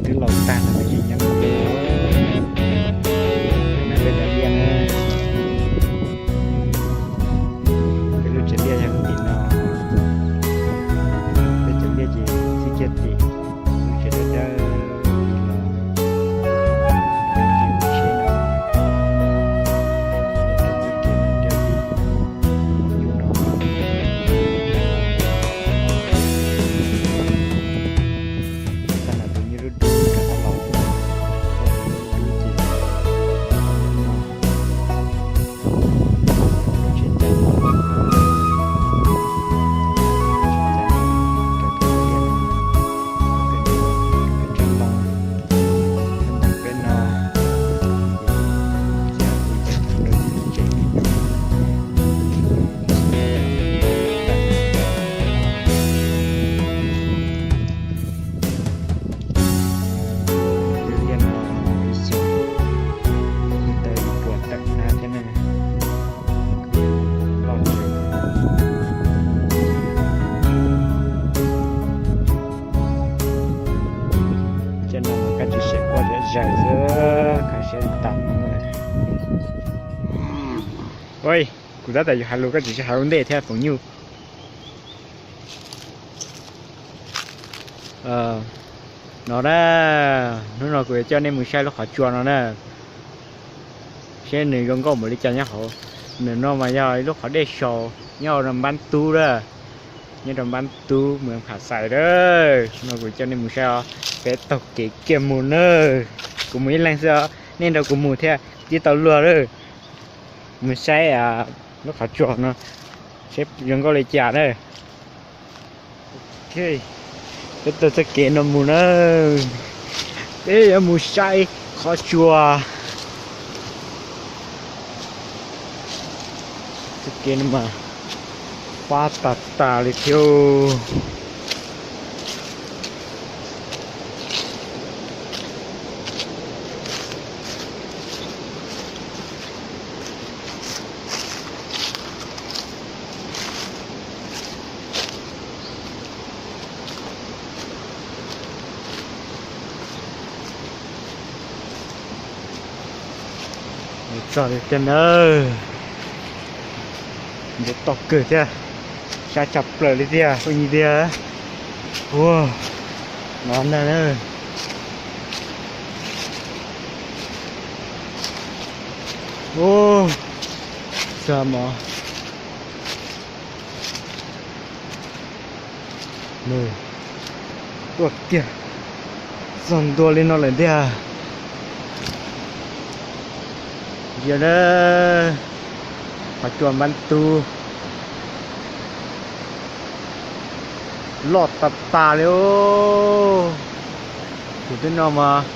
Twb laus tag no peb tseem nyob no, peb dav liaj na. Peb lub tsev liaj yog tim no, peb cov liaj ces txij kiag tim lub tsev dawb dawb los, tsev no, txoj kev no, mus yus no. Tag nrho tus nyob lub dub rov qab los, lub dub ces, lub tsev cai, tsev cai, rau peb, peb tsev ntoo, peb no, ces txhia tus yog rau tsev. Liaj no ib xyoos ib tawm ib puas tawm hnab thiab ne. Loj tsawv. Cov no koj tsis xav ua liaj zaws xwb, koj siab tas mus. Ua, kuv tab tom yuav hais lus koj tsis hais ua ntej thiab foom nyuj. No na, hnub no kuv yuav coj nej mus saib lub qhov tsua no na, seb nws zoo nkauj npaum li cas nyob hauv. Ntawm no mas yog ib lub qhov dej saus nyob rau npab tub lawm, nyob rau npab tub mus pham xais lawm. No kuv coj nej mus saib os, peb taug kev kiag mus na. Kuv mus ib leeg xwb os, nej nrog kuv mus thiaj tib tau luag lawm. Mus saib lub qhov tsua no seb zoo nkauj li cas na. Peb taug txoj kev no mus na, peb yuav mus saib qhov tsua. Txoj kev no mas fab tas tas li thiab. Txog li tiag nawb, nce toj kawg thiab, sab tshaj plaws li tiag, pheej yig tiag. Ua, no ntag na. Ua, txog mov. Tuaj kiag txog ntua li no lawm tiag. Yog na, qhov tsua npab tub loj tas tas li os. Tus twb no mas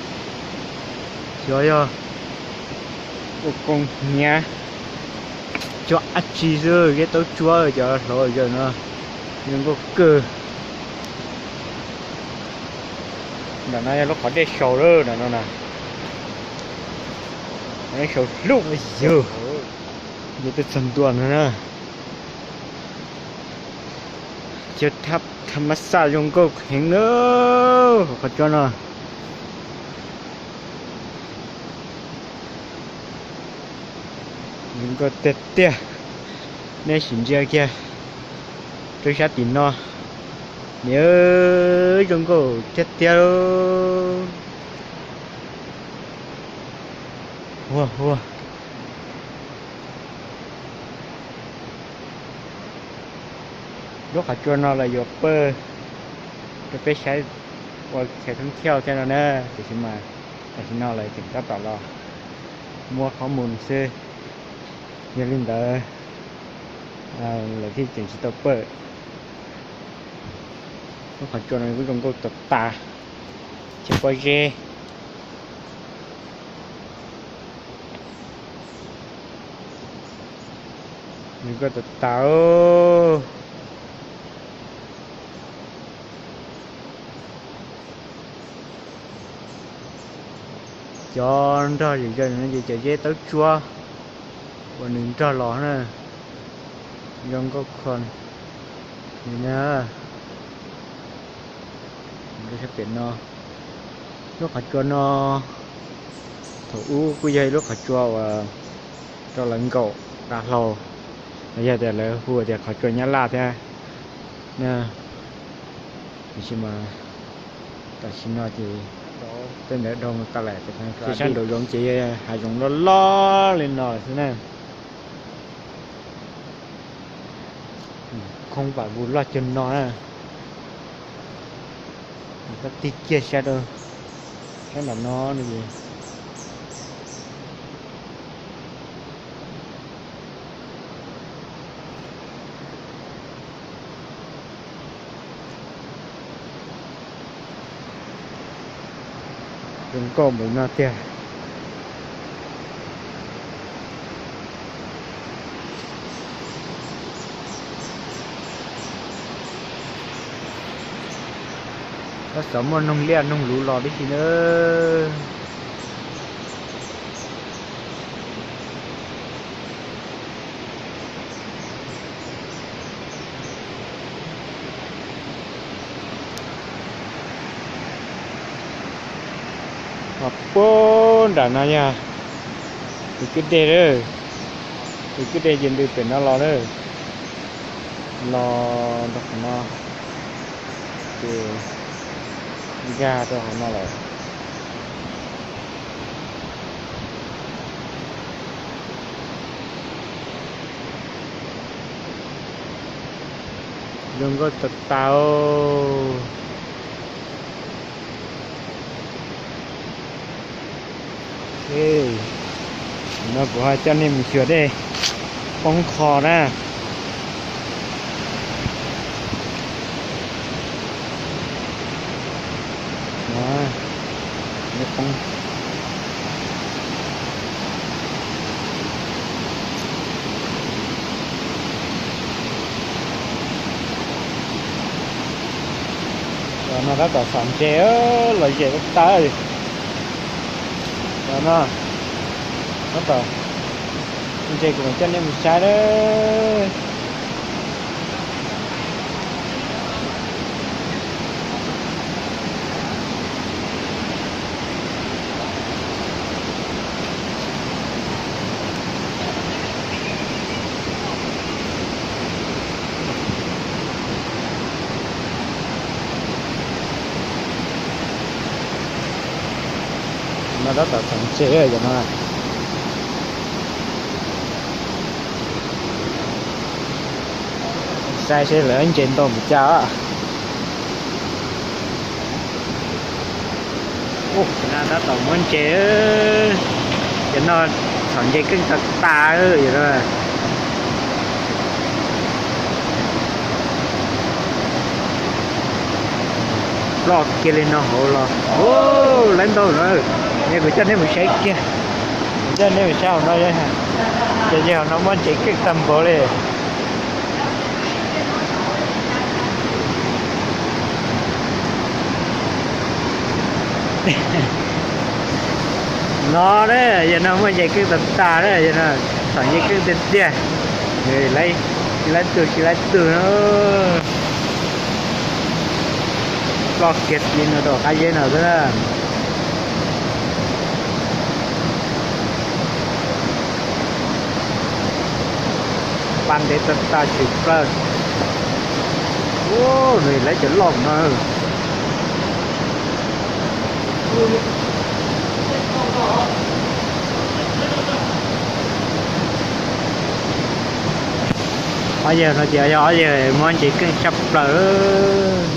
xyov yog ua koob hnyiab cov dab tsi xwb, zeb taub tsuab cov hluav zawg no zoo nkauj kawg. Ntawm no yog lub qhov dej saus lawm, ntawm no na, qhov dej saus hlub yawg, yog twb txog ntua no na. Cov thab mas xaj zoo nkauj heev na, qhov tsua no. Zoo nkauj tiag tiag. Nej sim ntsia kiag rau sab tim no, niam, zoo nkauj tiag tiag. Ua ua, lub qhov tsua no lawv yuav pawj rau peb saib ua qhov thoob thiauj thiab no na, tiam sis mas tam sim no lawv tseem tab tom los muab qhov mus xwb. Yog li ntawd lawv thiaj tseem tsis tau pawj. Lub qhov tsua no kuj zoo nkauj tas tas, cov pob zeb zoo nkauj tas tas. Cov nrog zim zaws no ces cov zeb taub tsuab uas nws nrog los na, zoo nkauj kho li na. Sab pem no Lub qhov tsua no thaum ub kuj yog ib lub qhov tsua uas rau lawv nkaum dav hlau, los yog tias lawv hu tias qhov tsua Nyab Laj thiab na. Tiam sis mas tam sim no ces tej ntawd dhau tas lawm, ces sab nraum zoov ces hav zoov loj loj li no xwb na. Khoob vam vus loj cuag no na. Koj tig kiag saib rau sab nram no no es zoo nkauj npaum no tiag. Tab xov muaj noog liaj noog luv los tib si na. Ho puag nram no yog tus kwj deg lawm, tus kwj deg ces ntws pem no los lawm, los rau qhov no ces nkag rau hauv no lawm. Zoo nkauj tas tas. No kuv ho coj nej mus xyuas dej poob qho na. Cov no tab tom txhom ntses los zem tas. Cov no tab tom ntses, kuv mam coj nej mus saib na. No tab tom txhom ntses cov no. Saib seb lawv ntses ntau npaum cas. Tab tom muab ntses, cov no txhom ntses keej tas tas. Ploj kiag li no hauv los, lawv ntau no. Kuv coj nej mus saib kiag, kuv coj nej mus saib hauv no, ces yog hauv no muaj ntses keej tag npaum li. No na, yog no muaj ntses keej tas tas na, yog no txhom ntses keej tiag tiag. Tsis laib tug tsis laib tug no. Ploj kiag li no rau qab zeb no xwb na. Paj ntev tas tas tshwm plaws. Nws laib cov loj no. Ob yawg no ces yog ob yawg muab ntses keej tshaj plaws.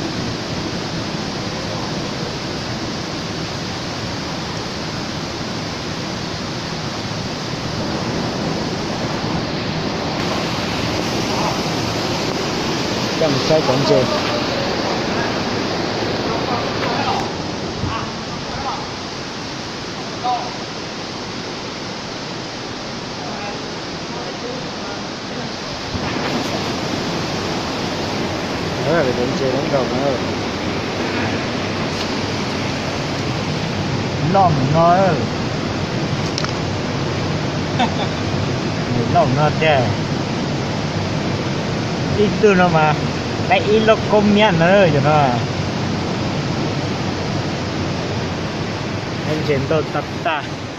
Coj mus saib cov ntses. Cov ntses loj nkaus no. Loj mus no. Loj no tiag. Ib tug no mas laib ib lub koob miab na yom no. Ntses ntau tag tag.